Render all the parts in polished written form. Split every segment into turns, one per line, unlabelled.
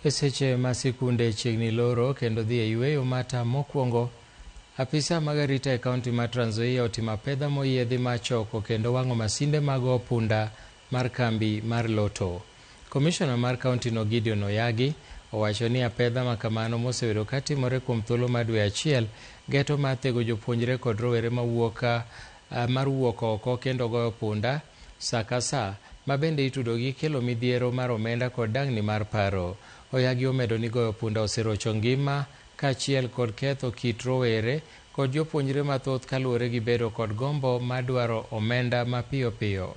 E seche ma sikunde chiegni loro kendo dhi e yweyo mar tam mokwongo, apisa mag arita e kaunti ma Trans Nzoia otimo apedha moyiedhi mar choko kendo wang'o masinde mag go punda mar kambi mar Lotto. Komishona mar kauntino Gideon Oyagi owacho ni apedha ma kamano mosebedo katimore kuom thuolo mar dwe achiel geto mar thego jopuonjre kod rowere mawuok mar wuok oko kendo goyo punda sa ka sa ma bende itudo gi kelo midhiero mar omenda kod dang'ni mar paro. Oyagi omedo ni goyo punda oserocho ngima kaachiel kod ketho kit rowere kod jopuonjre mathoth kaluwore gi bedo kod gombo mar dwaro omenda mapiyo piyo.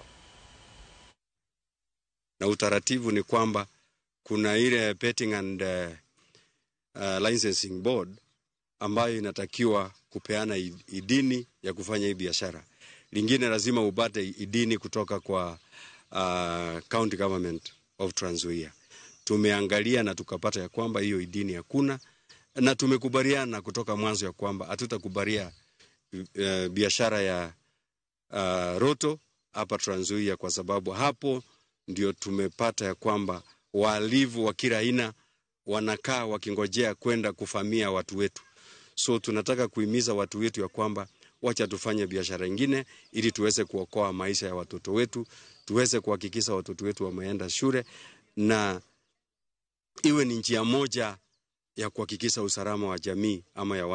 Na utaratibu ni kwamba kuna ile Betting and Licensing Board ambayo inatakiwa kupeana idini ya kufanya hii biashara. Lingine lazima upate idini kutoka kwa County Government of Trans Nzoia. Tumeangalia na tukapata ya kwamba hiyo idini hakuna, na tumekubaliana kutoka mwanzo ya kwamba hatutakubalia biashara ya Lotto hapa Trans Nzoia, kwa sababu hapo ndio tumepata ya kwamba wahalifu wa kila aina wanakaa wakingojea kwenda kuvamia watu wetu. So tunataka kuhimiza watu wetu ya kwamba wacha tufanye biashara ingine ili tuweze kuokoa maisha ya watoto wetu, tuweze kuhakikisha watoto wetu wameenda shule, na iwe ni njia moja ya kuhakikisha usalama wa jamii ama ya watu.